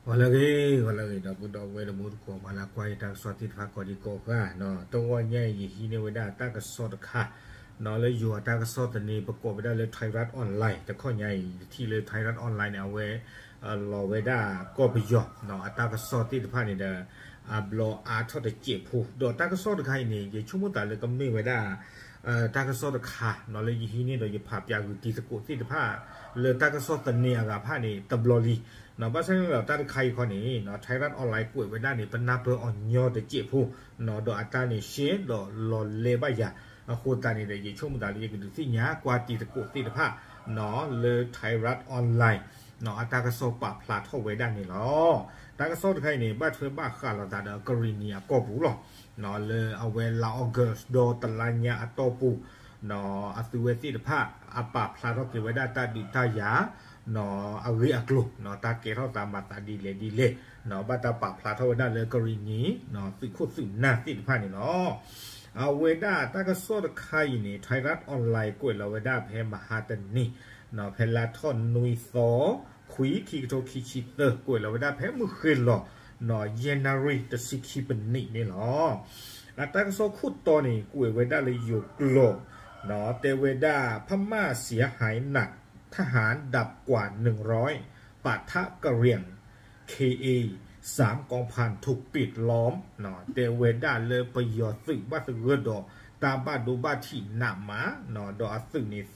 ဂီၤလၢအဂ့ၤ ဂီၤလၢအဂ့ၤ ဒီပုၢ်ဒီဝဲၢ်တံၤသကိး ပှၤလၢကွၢ်ယတၢ်ကစီၣ်သ့ၣ်တဖၣ်ကိးဒံကိးဂၤ, တဂီၤညါအံၤ ယဟံးန့ၢ်ဝဲဒၣ်တၢ်ကစီၣ်တခါ လၢယိၤအတၢ်ကစီၣ်သန့ ပကိးဝဲဒၣ်လၢ Thairath Online တခီညါအံၤ ယထံၣ်လၢ Thairath Online န့ၣ် အဝဲ လီၤဝဲဒၣ်ကီၢ်ပယီၤ အတၢ်ကစီၣ်သ့ၣ်တဖၣ်န့ၣ်ဒီး အဘျီအါထီၣ်တစဲးဖိ ဒီးတၢ်ကစီၣ်တခါအံၤန့ၣ် ယဆိကမိၣ်သးလၢကမ့ၢ်ဝဲဒၣ် တၢ်ကစီၣ်တခါ လၢယဟံးန့ၢ်ဒီးယဖးပၠးဂုာ်တံၤသကိးသ့ၣ်တဖၣ် လၢတၢ်ကစီၣ်သန့အဂၤတဖၣ်န့ၣ် တဘျီလံ. ဘၣ်ဆၣ်န့ၣ်ဒီးတၢ်တခါအံၤခီန့ၣ် Thairath Online ကွဲးဝဲဒၣ်န့ၣ် ပနၢ်ပၢၢ်အီၤညီတစဲးဖိ ဒီးအတၢ်န့ၣ် share ဒီးလီၤလဲဘၣ်ယၤ အဃိသတးန့ၣ်ဒီး ယဆိကမိၣ်သးလၢယကဒုးသ့ၣ်ညါကွၢ်တံၤသကိးသ့ၣ်တဖၣ် လၢ Thairath Online အတၢ်ကစီၣ်ပာ်ဖျါထီၣ်ဝဲဒၣ်န့ၣ်လီၤ. တၢ်ကစီၣ်တခါအံၤန့ၣ် ဘၣ်ထွဲဘၣ်ဃးလိာ်သးဒီးကရံၣ်နံၣ်အကီၢ်ပူၤလီၤ. လၢအဝဲလါ August ဒီးတလါညါအတီၢ်ပူၤ အသုဝဲသ့ၣ်တဖၣ် အပာ်ဖျါထီၣ်က့ၤဝဲဒၣ်တၢ်ဒုးတၢ်ယၤ အဂ့ၢ်အကျိၤ တၢ်ကဲထီၣ်သးမၤသးဒ်လဲၣ်ဒ်လဲၣ် ဘၣ်တၢ်ပာ်ဖျါထီၣ်ဝဲဒၣ်လၢကရံၣ်နံၣ် သုးခိၣ်သုးနၢ်သ့ၣ်တဖၣ်န့ၣ်လီၤ. အဝဲဒၣ်တၢ်ကစီၣ်တခါအံၤန့ၣ် Thairath Online ကွဲးလီၤဝဲဒၣ်ဖဲမဟါတနံၤ ဖဲလါထီၣ်နွံသီ ခွံ ခံကထိခံဆံသၢ ကွဲးလီၤဝဲဒၣ်ဖဲမုၢ်ဃ့ၢ်လီၤ ယဲၢ်နၣ်ရံၣ်တဆံခံပနံးန့ၣ်လီၤ. အတၢ်ကစီၣ်ခိၣ်တီန့ၣ် ကွဲးဝဲဒၣ်လၢယိၤကျိာ် တဲဝဲဒၣ် พม่าเสียหายหนัก ทหารดาบกว่าหนึ่งร้อย ปะทะกะเหรี่ยง เคเอ สามกองพันถูกปิดล้อม တဲဝဲဒၣ်လၢပယီၤသုးဘၣ်သဂၢၢ်ဒီး တၢ်ဘၣ်ဒိဘၣ်ထံးနးမး ဒီးအသုးန့ၣ်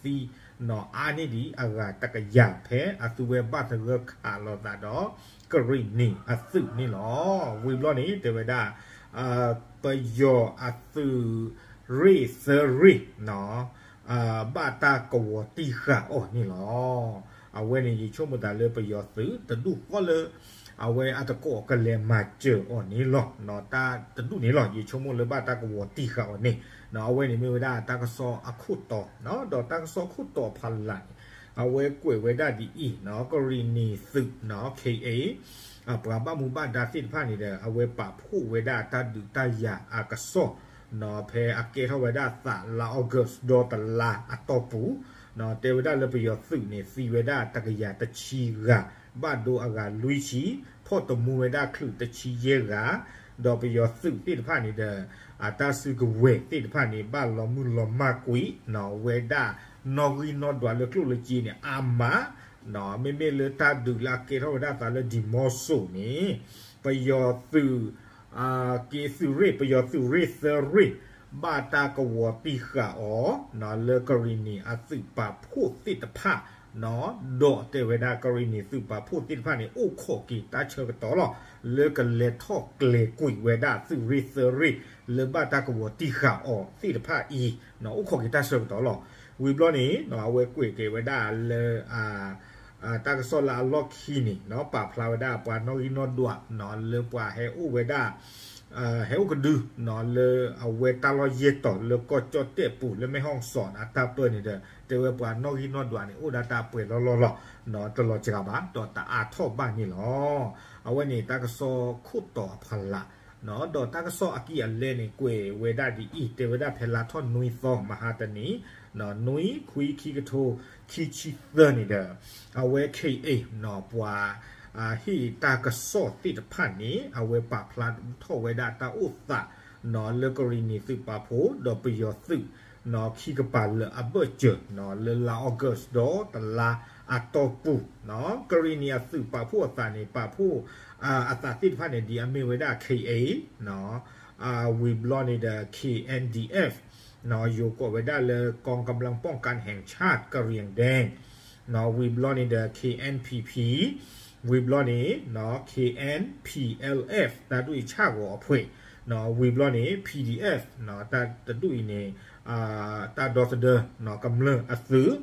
သံ အါန့ၢ်ဒံးအဂၤတကယၤ ဖဲအသုဝဲဘၣ်သဂၢၢ်ခးလိာ်သးဒီး ကရံၣ်နံၣ်အသုးန့ၣ်လီၤ. ဝံၤဘျီန့ၣ် တဲဝဲဒၣ် ပယီၤအသုးရ့ၣ်သၢရ့ၣ် ဘၣ်တၢ်ကဝီၤတံၢ်ဃာ်အီၤန့ၣ်လီၤ. အဝဲန့ၣ် ယဆိကမိၣ်သးလၢပယီၤသုးတဒူၣ်ဃီလၢ အဝဲအတကိးကလဲၤမၤစၢၤအီၤန့ၣ်လီၤ. တၢ်တဒူၣ်န့ၣ်လီၤ ယဆိကမိၣ်လၢဘၣ်တၢ်ကဝီၤတံၢ်ဃာ်အီၤန့ၣ် အဝဲန့ၣ်မ့ၢ်ဝဲဒၣ်တၢ်ကစီၣ်အခိၣ်တီ ဒီးတၢ်ကစီၣ်ခိၣ်တီအဖီလာ်န့ၣ် အဝဲကွဲးဝဲဒၣ်ဒ်အံၤ ကရံၣ်နံၣ်သုး K A ပှၤဘၣ်မူဘၣ်ဒါသ့ၣ်တဖၣ်န့ၣ်ဒီး အဝဲပာ်ဖှိၣ်ဝဲဒၣ်တၢ်ဒုးတၢ်ယၤအကစီၣ် ဖဲအကဲထီၣ်ဝဲဒၣ်သးလါ August ဒီတလါအတီၢ်ပူၤ တဲဝဲဒၣ်လၢပယီၤသုးန့ၣ် သံဝဲဒၣ်တကယၤတဆံဂၤ ဘၣ်ဒိအဂၤလွံၢ်ဆံ ဖီၣ်တမူဝဲဒၣ်ချုးတဆံယဲၢ်ဂၤ ဒီးပယီၤသုးသ့ၣ်တဖၣ်န့ၣ်ဒီး အတၢ်စုကဝဲၤသ့ၣ်တဖၣ်န့ၣ် ဘၣ်လီၤမုၢ်လီၤမၢ်ကွံာ် နီၣ်ဂံၢ်နီၣ်ဒွးလၢကျိၣ်လၢစ့န့ၣ် အါမး မ့မ့ၢ်လၢတၢ်ဒုးလၢအကဲထီၣ်ဝဲဒၣ်သးလၢဒံၤမီစိၤန့ၣ် ပယီၤသုး က့သုးရ့ၣ် ပယီၤသုးရ့ၣ်သၢရ့ၣ် ဘၣ်တၢ်ကဝီၤတံၢ်ဃာ်အီၤ လၢကရံၣ်နံၣ်အသုးပာ်ဖှိၣ်သ့ၣ်တဖၣ် ဒီးတဲဝဲဒၣ်ကရံၣ်နံၣ်သုးပာ်ဖှိၣ်သ့ၣ်တဖၣ်န့ၣ် အိၣ်ခိးက့ၤတၢ်ဆၢကတီၢ်လီၤ. လၢကလဲၤထီၣ်ကျဲၤကွံာ်ဝဲဒၣ်သုးရ့ၣ်သၢရ့ၣ် လၢဘၣ်တၢ်ကဝီၤတံၢ်ဃာ်အီၤသ့ၣ်တဖၣ်အံၤ အိၣ်ခိးက့ၤတၢ်ဆၢကတီၢ်လီၤ. ဝံၤဘျီန့ၣ် အဝဲကွဲးက့ၤဝဲဒၣ်လၢ တၢ်ကစီၣ်လၢအလီၢ်ခံန့ၣ် ပာ်ဖျါဝဲဒၣ်ပှၤနီၣ်ဂံၢ်နီၣ်ဒွး လၢပှၤဟဲအိၣ်ဝဲဒၣ် ဟဲအိၣ်ကဒု လၢအဝဲတၢ်လီၢ်ယဲၢ်တီၤလၢကီၢ်ကၠီၣ်တဲၣ်ပူၤ လၢမဲၣ်ဟီၣ်စီၣ်အတၢ်ပၢန့ၣ်ဒီး တဲဝဲပှၤနီၣ်ဂံၢ်နီၣ်ဒွးန့ၣ် အိၣ်ဒၣ်တၢ်ပှဲၤလီၢ်လီၢ်လီၤ. တလီၤစှၤဘၣ် ဒီးတအါထီၣ်ဘၣ်န့ၣ်လီၤ. အဝဲန့ၣ်တၢ်ကစီၣ်ခိၣ်တီအဖီလာ် ဒီးတၢ်ကစီၣ်အကံၢ်အလဲန့ၣ် ကွဲးဝဲဒၣ်ဒ်အံၤ တဲဝဲဒၣ်ဖဲလါထီၣ်နွံသီ မဟါတနံၤ နွံ ခွံ ခံကထိခံဆံသၢန့ၣ်ဒီး အဝဲ K A ပှၤ ဟ့ၣ်တၢ်ကစီၣ်သ့ၣ်တဖၣ်န့ၣ် အဝဲပာ်ဖျါထီၣ်ဝဲဒၣ်တၢ်အိၣ်သး လၢကရံၣ်နံၣ်သုးပာ်ဖှိၣ် ဒီးပယီၤသုး ခံကပၤလၢအဘၢၣ်စၢၤ လၢလါ August ဒီးတလါအတီၢ်ပူၤ ကရံၣ်နံၣ်အသုးပာ်ဖှိၣ်အသးန့ၣ် ပာ်ဖှိၣ် အသးသ့ၣ်တဖၣ်န့ၣ် ဒ်အမ့ၢ်ဝဲဒၣ် K A ဝံၤဘျီန့ၣ်ဒီး K N D F ယိၤကိးဝဲဒၣ်လၢ กองกำลังป้องกันแห่งชาติกะเหรี่ยงแดง ဝံၤဘျီန့ၣ်ဒီး K N P P ဝံၤဘျီန့ၣ် K N P L F တၢ်ဒုးအံၤဆၣ်ဂီၤအဖှဲး ဝံၤဘျီန့ၣ် P D F တၢ်တဒုးအံၤန့ၣ် တၢ်ဒီသဒၢ ကမျၢၢ်အသုး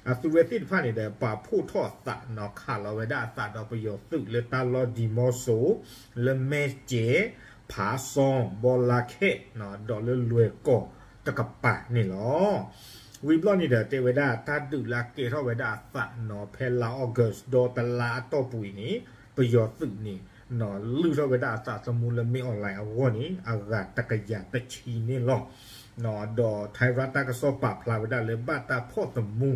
အသုးဝဲသ့ၣ်တဖၣ်န့ၣ်ဒီး ပာ်ဖှိၣ်ထီၣ်အသး ခးလီၤဝဲဒၣ်အသးဒီးပယီၤသုးလၢတၢ်လီၢ်ဒံၤမီစိၤ လၢမဲၢ်စဲး ဖးစီ ဘီလါခဲး ဒီးလၢလွဲၢ်ကီၢ်တကပၤန့ၣ်လီၤ. ဝံၤဘျီန့ၣ်ဒီး တဲဝဲဒၣ်တၢ်ဒုးလၢအကဲထီၣ်ဝဲဒၣ်အသးနီၤ ဖဲလါ August ဒီးတလါအတီၢ်ပူၤအံၤန့ၣ် ပယီၤသုးန့ၣ် လုၢ်ထီၣ်ဝဲဒၣ်အသးသမူလၢမ့ၢ် online အဂီၢ်န့ၣ် အဂၤတကယၤတဆံန့ၣ်လီၤ. ဒီး Thairath တၢ်ကစီၣ်ပာ်ဖျါဝဲဒၣ်လၢဘၣ်တၢ်ဖီၣ်သမူ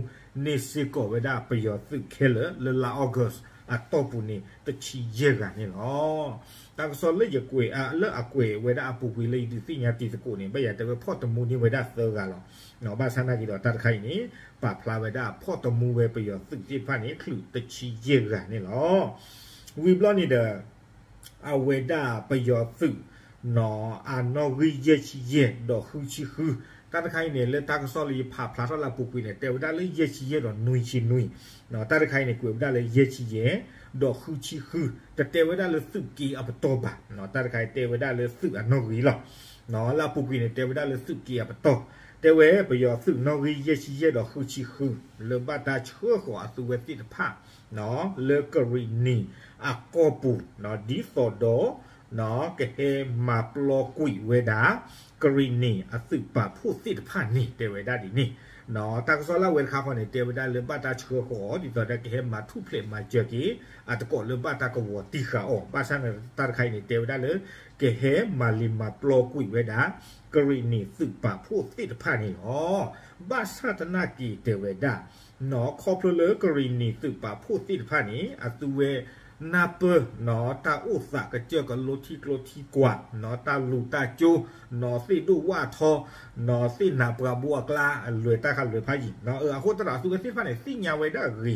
န့ၢ်စ့ၢ်ကီးဝဲဒၣ်ပယီၤသုးခဲလၢာ်လၢလါ August အတီၢ်ပူၤန့ၣ် တဆံယဲၢ်ဂၤန့ၣ်လီၤ. တၢ်ကစီၣ်လၢယကွဲး လၢအကွဲးဝဲဒၣ်အပူၤကွံာ်လၢယဒုးသ့ၣ်ညါတံၤသကိးန့ၣ် ဘၣ်ယၤတဲဝဲဖီၣ်တမူန့ၢ်ဝဲဒၣ်သၢဂၤလီၤ. ဘၣ်ဆၣ်နာ်က့ဒီးတၢ်တခါအံၤန့ၣ် ပာ်ဖျါဝဲဒၣ်ဖီၣ်တမူဝဲပယီၤသုးသ့ၣ်တဖၣ်န့ၣ် ချုးတဆံယဲၢ်ဂၤန့ၣ်လီၤ. ဝံၤဘျီန့ၣ်ဒီး အဝဲဒၣ်ပယီၤသုး အနီၣ်ဂံၢ်ယဲၢ်ဆံယဲၢ်ဒီးဃုဆံဃု, တၢ်တခါအံၤန့ၣ် လၢတၢ်ကစီၣ်လၢယဖးဖျါထီၣ်လၢအပူၤကွံာ်န့ၣ် တဲဝဲဒၣ်လၢယဲၢ်ဆံယဲၢ်ဒီးနွံဆံနွံ, တၢ်တခါအံၤန့ၣ် ကွဲးဝဲဒၣ်လၢယဲၢ်ဆံယဲၢ်ဒီးဃုဆံဃု, တတဲဝဲဒၣ်လၢသုးက့အပတီၢ်ဘၣ်, တၢ်တခါအံၤတဲဝဲဒၣ်လၢသုးအနီၣ်ဂံၢ်လီၤ. လၢအပူၤကွံာ်န့ၣ် တဲဝဲဒၣ်လၢသုးက့အပတီၢ်, တဲဝဲပယီၤသုးနီၣ်ဂံၢ်ယဲၢ်ဆံယဲၢ်ဒီးဃုဆံဃု လၢဘၣ်တၢ်ဆှၢဃီၤအသုးဝဲသ့ၣ်တဖၣ် လၢကရံၣ်နံၣ်အကီၢ်ပူၤ ဒ်သိးဒီး ကဟဲမၤပျီကွံာ်ဝဲဒၣ် ကရံၣ်နံၣ်အသုးပာ်ဖှိၣ်သ့ၣ်တဖၣ်န့ၣ် တဲဝဲဒၣ်ဒ်န့ၣ်, တၢ်ကစီၣ်လၢအဝဲတခါဃီန့ၣ် တဲဝဲဒၣ်လၢဘၣ်တၢ်ဆှၢဃီၤ ဒ်သိးဒီးကဟဲမၤထူၣ်ဖျဲးမၤစၢၤက့ၤ အတကိးလၢဘၣ်တၢ်ကဝီၤတံၢ်ဃာ်အီၤ, ဘၣ်ဆၣ်န့ၣ်တၢ်တခါအံၤန့ၣ် တဲဝဲဒၣ်လၢ ကဟဲမၤလ့ၤမၤပျီကွံာ်ဝဲဒၣ် ကရံၣ်နံၣ်သုးပာ်ဖှိၣ်သ့ၣ်တဖၣ်န့ၣ်လီၤ. ဘၣ်ဆၣ်သနာ်က့တဲဝဲဒၣ် ခီဖျိလၢကရံၣ်နံၣ်သုးပာ်ဖှိၣ်သ့ၣ်တဖၣ်န့ၣ် အသုဝဲနၢ်ပၢၢ် တၢ်အိၣ်သးကစၢၢ်ကလိထံကျိထံကွာ် တၢ်လူၤတၢ်ကၠိ သ့ၣ်ဒိၣ်ဝၣ်ထီ သ့ၣ်နးပှၤဘိအကျါ လွဲၤတၢ်ခါလွဲၤဖးယံၤ, အဃိသတးဒီးအသုဝဲသ့ၣ်တဖၣ်န့ၣ် သ့ၣ်ညါဝဲဒၣ်ဂ့ၤ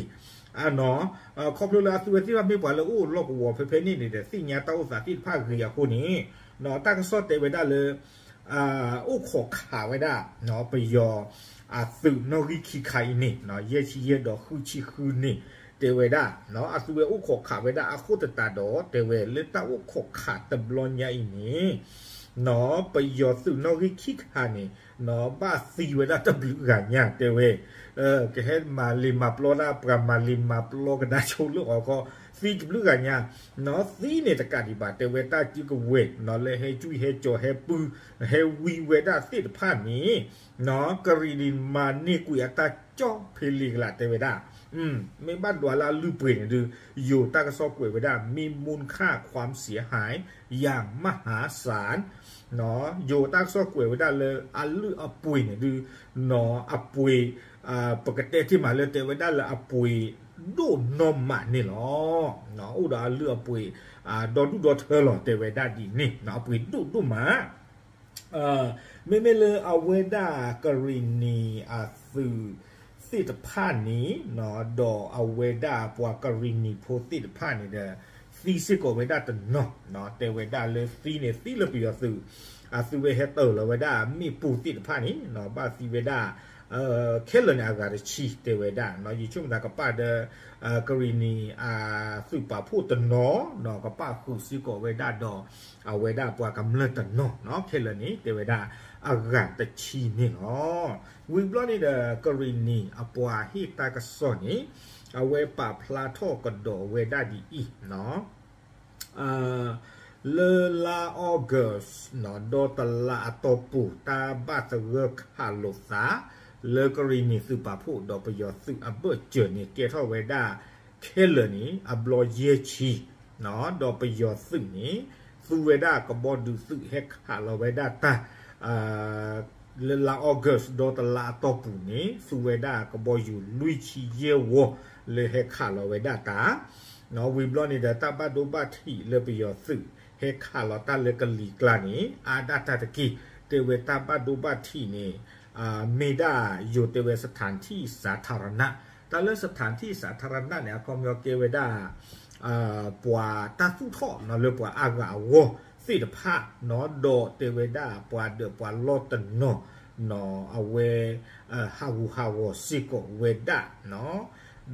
ခီဖျိလၢအသုဝဲသ့ၣ်တဖၣ်မ့ၢ်ပှၤလၢအိၣ်လီၢ်ကဝီၤဖဲဖဲန့ၣ်န့ၣ်ဒီး သ့ၣ်ညါတၢ်အိၣ်သးသ့ၣ်တဖၣ်ဂ့ၤအဃိန့ၣ် တၢ်ကစီၣ်တဲဝဲဒၣ်လၢ အိၣ်ခိးခးဝဲဒၣ် ပယီၤအသုးနီၣ်ဂံၢ်ခံခါအံၤန့ၣ် ယဲၢ်ဆံယဲၢ်ဒီးဃုဆံဃုန့ၣ် တဲဝဲဒၣ် အသုဝဲအိၣ်ခိးခးဝဲဒၣ်အဃိသတးဒီး တဲဝဲလၢတၢ်အိၣ်ခိးခးတဘျီညါအံၤန့ၣ် ပယီၤသုးနီၣ်ဂံၢ်ခံခါန့ၣ် ဘၣ်သံဝဲဒၣ်တဘျုးဂၤညါ တဲဝဲ ကဟဲမၤလ့ၤမၤပျီဒၣ်ပှၤမၤလ့ၤမၤပျီကဒါဆိလၢအီၤခီ သံတဘျုးဂၤညါ သံန့ၣ်တကးဒံးဘၣ် တဲဝဲတၢ်စုကဝဲၤ လၢဟဲကွံဟဲကၠီၤဟဲပုၢ် ဟဲဝံဝဲဒၣ်သ့ၣ်တဖၣ်န့ၣ် ကရံၣ်နံၣ်မၤန့ၢ်ကွံာ်အတၢ်ကၠီၣ်ဖဲလံၤကလး တဲဝဲဒၣ် မ့ၢ်ဘၣ်ဒွးလၢအလုၢ်အပှ့ၤန့ၣ်ဒုး ယိၤတၢ်ကစီၣ်ကွဲးဝဲဒၣ် မ့ၢ်မူနခၣ်ခွၢမ်စံးဟဲယၤမဟါစၣ် ယိၤတၢ်ကစီၣ်ကွဲးဝဲဒၣ်လၢအလုၢ်အပှ့ၤန့ၣ်ဒုး အပှ့ၤ ပကတဲတ့ၢ်မးလၢတဲဝဲဒၣ်လၢအပှ့ၤဒိၣ်နီၢ်မးန့ၣ်လီၤ. အိၣ်ဒီးအလုၢ်အပှ့ၤ ဒီဒူၣ်ဒီထၢလီၤ တဲဝဲဒၣ်ဒ်န့ၣ် အပှ့ၤဒိၣ်ဒိၣ်မး မ့မ့ၢ်လၢအဝဲဒၣ်ကရံၣ်နံၣ်အသုးသ့ၣ်တဖၣ်န့ၣ် ဒီးအဝဲဒၣ်ပှၤကရံၣ်နံၣ်ဖိသ့ၣ်တဖၣ်န့ၣ်ဒီး သံစ့ၢ်ကီးဝဲဒၣ်တနီၤ တဲဝဲဒၣ်လၢသံန့ၣ် သံလၢပယီၤသုး အသုဝဲဟဲတၢၢ်လီၤဝဲဒၣ်မ့ၣ်ပိၢ်သ့ၣ်တဖၣ်န့ၣ် ဘၣ်သံဝဲဒၣ် ခဲလၢာ်န့ၣ်အဂၤတဆံ တဲဝဲဒၣ် ယဆိကမိၣ်သးကပာ်ဒီး ကရံၣ်နံၣ်အသုးပာ်ဖှိၣ်တနီၤ ကပာ်ဃုာ်စ့ၢ်ကီးဝဲဒၣ်ဒီး အဝဲဒၣ်ပှၤကမျၢၢ်တနီၤ ခဲလၢာ်န့ၣ် တဲဝဲဒၣ်အဂၤတဆံန့ၣ်လီၤ. ဝံၤဘျီန့ၣ်ဒီး ကရံၣ်နံၣ်အပှၤဟ့ၣ်တၢ်ကစီၣ်န့ၣ် အဝဲပာ်ဖျါထီၣ်ကဒီးဝဲဒၣ်ဒ်အံၤ လၢလါအီကူး ဒီတလါအတီၢ်ပူၤ တၢ်ဘၣ်သဂၢၢ်ခးလိာ်သး လၢကရံၣ်နံၣ်သုးပာ်ဖှိၣ်ဒီးပယီၤသုးအဘၢၣ်စၢၤန့ၣ် ကဲထီၣ်ဝဲဒၣ်ခဲလၢာ်န့ၣ် အဘျီယဲၢ်ဆံ ဒီးပယီၤသုးန့ၣ် သူဝဲဒၣ်ကဘီဒုးသုးဟဲခးလီၤဝဲဒၣ်တၢ် လၢလါအီကူး ဒီတလါအတီၢ်ပူၤန့ၣ် သူဝဲဒၣ်ကဘီယူၤလွံၢ်ဆံယဲၢ်ဝီ လၢဟဲခးလီၤဝဲဒၣ်တၢ် ဝံၤဘျီန့ၣ်ဒီး တၢ်ဘၣ်ဒိဘၣ်ထံးလၢပယီၤသုး ဟဲခးလီၤတၢ်လၢကလံၤကျါန့ၣ် အါဒၣ်တၢ်တက့ၢ် တဲဝဲတၢ်ဘၣ်ဒိဘၣ်ထံးန့ၣ် မ့ၢ်ဒၣ်ယိၤတဲဝဲ စထၣ်ထံၣ်စးထၣ်ရနၣ် တၢ်လၢ စထၣ်ထံၣ်စးထၣ်ရနၣ် န့ၣ် အခီပညီကဲဝဲဒၣ် ပှၤတၢ်သူၣ်ထီၣ်လၢပှၤအါဂၤအဂီၢ်သ့ၣ်တဖၣ် ဒီးတဲဝဲဒၣ်ပှၤဒၢးပှၤလီၢ်တနီၤ အဝဲ ဟးဂူာ်ဟးဂီၤစ့ၢ်ကီးဝဲဒၣ်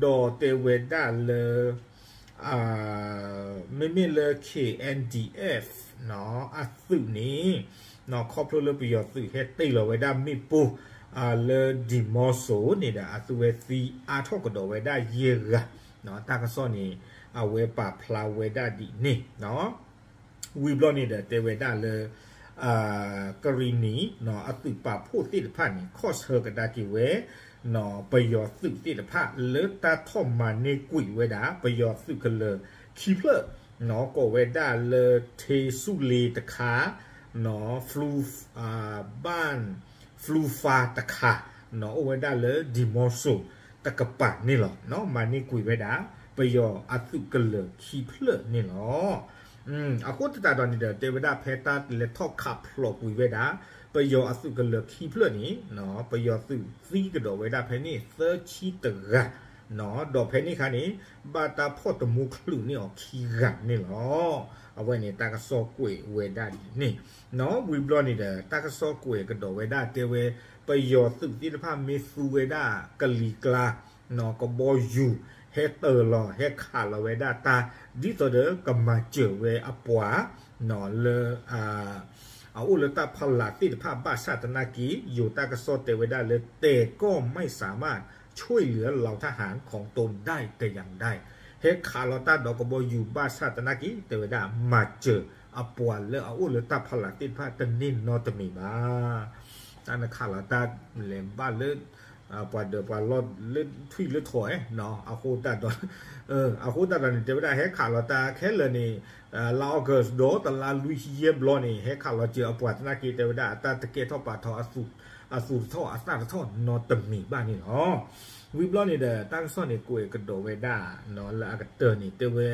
ဒီးတဲဝဲဒၣ်လၢ မ့မ့ၢ်လၢ KNDF အသုးန့ၣ် ခီဖျိလၢပယီၤသုးဟဲတ့ၢ်လီၤဝဲဒၣ်မ့ၣ်ပိၢ် လၢဒံၣ်မီစိၤန့ၣ်ဒီး အသုဝဲသံအါထီၣ်ကဒီးဝဲဒၣ်ယဲၢ်ဂၤ တၢ်ကစီၣ်န့ၣ် အဝဲပာ်ဖျါဝဲဒၣ်ဒ်န့ၣ် ဝံၤဘျီန့ၣ်ဒီးတဲဝဲဒၣ်လၢ ကရံၣ်နံၣ် အသုးပာ်ဖှိၣ်သ့ၣ်တဖၣ်န့ၣ် ခီၣ်ဆၢကဒါက့ၤဝဲ ပယီၤသုးသ့ၣ်တဖၣ် လၢတၢ်ထီၣ်မၤန့ၢ်ကွံာ်ဝဲဒၣ် ပယီၤသုးကလၢၤခံဖျၢၣ် ကိးဝဲဒၣ်လၢ ထ့ဆူၣ်လ့တခါ ဘၣ် ဖလူဖါတခါ အိၣ်ဝဲဒၣ်လၢဒံၣ်မီစိၤတကပၤန့ၣ်လီၤ. မၤန့ၢ်ကွံာ်ဝဲဒၣ် ပယီၤအသုးကလၢၤခံဖျၢၣ်န့ၣ်လီၤ. အဃိသတးဒီးန့ၣ်ဒီး တဲဝဲဒၣ်ဖဲတၢ်လဲၤထီၣ်ခးဖျိးကွံာ်ဝဲဒၣ် ပယီၤအသုးကလၢၤခံဖျၢၣ်န့ၣ် ပယီၤသုးသံကဒီးဝဲဒၣ်ဖဲန့ၣ် သၢဆံတဂၤ ဒီးဖဲန့ၣ်အခါန့ၣ် ဘၣ်တၢ်ဖီၣ်တမူချုးန့ၢ်အီၤခံဂၤန့ၣ်လီၤ. အဝဲန့ၣ်တၢ်ကစီၣ်ကွဲးဝဲဒၣ်ဒ်န့ၣ် ဝံၤဘျီန့ၣ်ဒီး တၢ်ကစီၣ်ကွဲးကဒီးဝဲဒၣ်တဲဝဲ ပယီၤသုးသ့ၣ်တဖၣ်မ့ၢ်သူဝဲဒၣ်ကလံၤကျါ ကဘီယူၤ ဟဲတၢၤလီၤ ဟဲခးလီၤဝဲဒၣ်တၢ် ဒ်သိးဒီးကမၤစၢၤဝဲအပှၤ လၢ အအိၣ်လၢတၢ်ဖီလာ်သ့ၣ်တဖၣ်ဘၣ်ဆၣ်သနာ်က့ ယိၤတၢ်ကစီၣ်တဲဝဲဒၣ်လၢ แต่ก็ไม่สามารถช่วยเหลือเหล่าทหารของตนได้แต่อย่างใด ဟဲခးလီၤတၢ်ဒီးကဘီယူၤဘၣ်ဆၣ်သနာ်က့ တဲဝဲဒၣ် မၤစၢၤအပှၤလၢအအိၣ်လၢတၢ်ဖီလာ်သ့ၣ်တဖၣ်တန့ၢ်နီတမံၤဘၣ်. တၢ်နခးလီၤတၢ်လဲၤဘၣ်လၢ ပှၤဒၢးပှၤလီၢ်လၢထွံၣ်လၢထိး အဃိသတးဒီး အဃိသတးဒီးန့ၣ် တဲဝဲဒၣ်ဟဲခးလီၤတၢ်ခဲလၢာ်န့ၣ် လါ August ဒီးတလါလွံၢ်ယဲၢ်ဘျီန့ၣ် ဟဲခးလီၤစၢၤအပှၤသနာ်က့ တဲဝဲဒၣ်အတၢ်တကဲထီၣ်ပာ်ထီၣ် အသူၣ်တထီၣ်အသၣ်တထီၣ်နီတမံၤဘၣ်န့ၣ်လီၤ. ဝံၤဘျီန့ၣ်ဒီး တၢ်ကစီၣ်န့ၣ်ကွဲးကဒီးဝဲဒၣ် လၢအကတၢၢ်န့ၣ် တဲဝဲ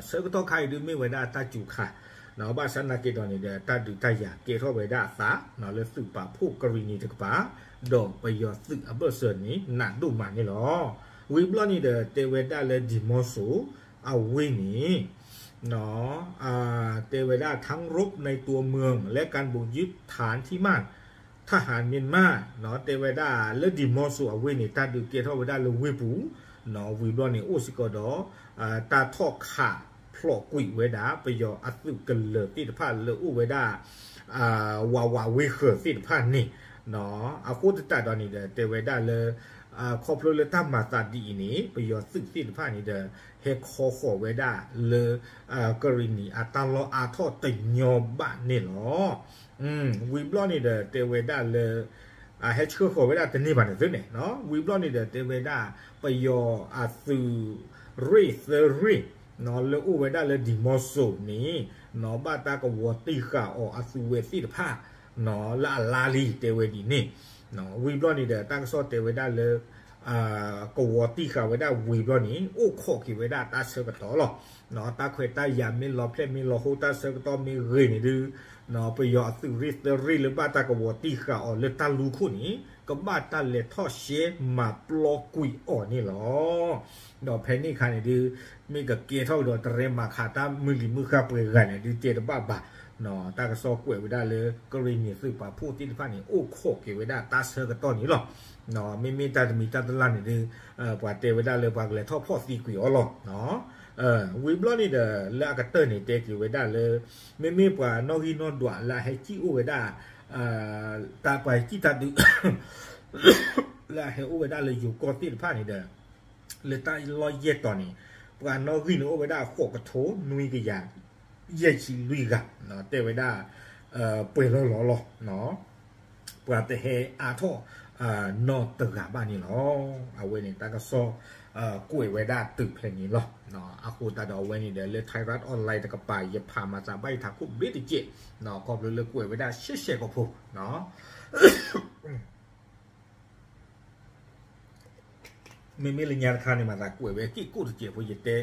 ဆၢကတီၢ်ခါအံၤဒုးမ့ၢ်ဝဲဒၣ်တၢ်စူၤခါ ဘၣ်ဆၣ်သနာ်က့ဒီးန့ၣ်ဒီး တၢ်ဒုးတၢ်ယၤကဲထီၣ်ဝဲဒၣ်အသး လၢသုးပာ်ဖှိၣ်ကရံၣ်နံၤတကပၤ ဒီးပယီၤသုးအဘၢၣ်စၢၤန့ၣ် နးဒိၣ်မးန့ၣ်လီၤ. ဝံၤဘျီန့ၣ်ဒီး တဲဝဲဒၣ်လၢ ဒီမော့ဆို အဝ့ၢ်န့ၣ် တဲဝဲဒၣ် ทั้งรบในตัวเมืองและการบุกยึดฐานที่มั่น ทหารเมียนมา တဲဝဲဒၣ်လၢ ဒီမော့ဆို အဝ့ၢ်န့ၣ် တၢ်ဒုးကဲထီၣ်ဝဲဒၣ်လၢဝ့ၢ်ပူၤ ဝံၤဘျီန့ၣ် အိၣ်စ့ၢ်ကီးဒီး တၢ်ထီၣ်ခးဖျိးကွံာ်ဝဲဒၣ် ပယီၤအသုးကလၢၤသ့ၣ်တဖၣ်လၢအိၣ်ဝဲဒၣ် ဝးဝးဝ့ၢ်ဃၢၤသ့ၣ်တဖၣ်န့ၣ် အဃိသတးဒီးန့ၣ်ဒီး တဲဝဲဒၣ်လၢ ခီဖျိလၢတၢ်မၤသးဒ်အံၤန့ၣ် ပယီၤသုးသ့ၣ်တဖၣ်န့ၣ်ဒီး ဟဲခီဃီၤဝဲဒၣ်လၢ ကရံၣ်နံၤအတၢ်လီၢ်အါထီၣ်တညီဘၣ်န့ၣ်လီၤ. ဝံၤဘျီန့ၣ်ဒီး တဲဝဲဒၣ်လၢ ဟဲဆှၢဃီၤဝဲဒၣ်တန့ၢ်ဘၣ်န့ၣ်သုန့ၣ် ဝံၤဘျီန့ၣ်ဒီး တဲဝဲဒၣ် ပယီၤအသုးရ့ၣ်သၢရ့ၣ် လၢအိၣ်ဝဲဒၣ်လၢ ဒီမော့ဆို န့ၣ် ဘၣ်တၢ်ကဝီၤတံၢ်ဃာ်အီၤအသုးဝဲသ့ၣ်တဖၣ် လၢအလါလံ တဲဝဲဒ်န့ၣ် ဝံၤဘျီန့ၣ်ဒီး တၢ်ကစီၣ်တဲဝဲဒၣ်လၢ ကဝီၤတံၢ်ဃာ်ဝဲဒၣ်ဝံၤဘျီန့ၣ် အိၣ်ခိးက့ၤဝဲဒၣ်တၢ်ဆၢကတီၢ်လီၤ. တၢ်ခွဲးတၢ်ယာ်မ့ၢ်လီၤဖျဲၣ်မ့ၢ်လီၤဟိ တၢ်ဆၢကတီၢ်မ့ၢ်ဂ့ၤန့ၣ်ဒုး ပယီၤအသုးရ့ၣ်သၢရ့ၣ်လၢဘၣ်တၢ်ကဝီၤတံၢ်ဃာ်အီၤလၢတၢ်လူၢ်ခိၣ်န့ၣ် ကဘၣ်တၢ်လဲၤထီၣ်ရှဲမၤပျီကွံာ်အီၤန့ၣ်လီၤ. ဒီးဖဲန့ၣ်အခါန့ၣ်ဒုး မ့ၢ်ကကဲထီၣ်ကဒီးတရဲမၤခးတၢ်မုၢ်လံၤမုၢ်ဃၢ်ပှဲၤဂၤန့ၣ်ဒုးတဲတဘၣ်ဘၣ်. တၢ်ကစီၣ်ကွဲးဝဲဒၣ်လၢ ကရံၣ်နံၤသုးပာ်ဖှိၣ်သ့ၣ်တဖၣ်န့ၣ် အိၣ်ခိးက့ၤဝဲဒၣ်တၢ်ဆၢကတီၢ်န့ၣ်လီၤ. မ့မ့ၢ်တၢ်တမံၤတၢ်တလၢ်န့ၣ်ဒုး ပှၤတဲဝဲဒၣ်လၢပှၤကလဲၤထီၣ်ဖီၣ်သံကွံာ်အီၤလီၤ. ဝံၤဘျီန့ၣ်ဒီး လၢအကတၢၢ်န့ၣ် တဲက့ၤဝဲဒၣ်လၢ မ့မ့ၢ်ပှၤနီၣ်ဂံၢ်နီၣ်ဒွးလၢအဟဲစံၣ်အိၣ်ဝဲဒၣ် တၢ်ပှၤစံၣ်တၢ်ဒုး လၢအဟဲအိၣ်ဝဲဒၣ်လၢယိၤကီၢ်သ့ၣ်တဖၣ်န့ၣ်ဒီး လၢတၢ်လီၢ်ယဲၢ်တီၤန့ၣ် ပှၤနီၣ်ဂံၢ်န့ၣ်အိၣ်ဝဲဒၣ်ဃိးကထိနွံကယၤ ယဲၢ်ဆံလွံၢ်ဂၤ တဲဝဲဒၣ် ပှဲၤလီၤလီၤလီၤ. ပှၤတဟဲအါထီၣ် နီၢ်တဂၤဘၣ်န့ၣ်လီၤ. အဝဲန့ၣ်တၢ်ကစီၣ် ကွဲးဝဲဒၣ်တုၤဖဲန့ၣ်လီၤ. အဃိသတးဒီးအဝဲန့ၣ်ဒီးလၢ Thairath Online တကပၤ ယဖးမၤသးဘၣ်ယထးခိၣ်ဘျ့တကဲး ခီဖျိလၢကွဲးဝဲဒၣ်ရှဲရှဲကဖိ မ့မ့ၢ်လၢညါတခါန့ၣ် မၤသးကွဲးဝဲက့ၢ်ကိၣ်တစဲးဖိ ယတဲ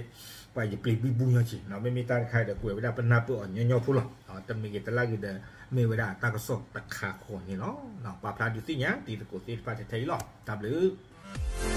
ပှၤယပျံၤဘံဘူညီဆံး မ့မ့ၢ်တၢ်တခါဒီး ကွဲးဝဲဒၣ်ပနၢ်ပၢၢ်အီၤညီညီဖိလီၤ. တမ့ၢ်ဂ့ၤတလၢ်ဂ့ၤဒီး မ့ၢ်ဝဲဒၣ်တၢ်ကစီၣ်တခါဃီန့ၣ်လီၤ. ပာ်ဖျါဒုးသ့ၣ်ညါတံၤသကိးသ့ၣ်တဖၣ်ထဲထဲအံၤလီၤ. တၢ်ဘျုး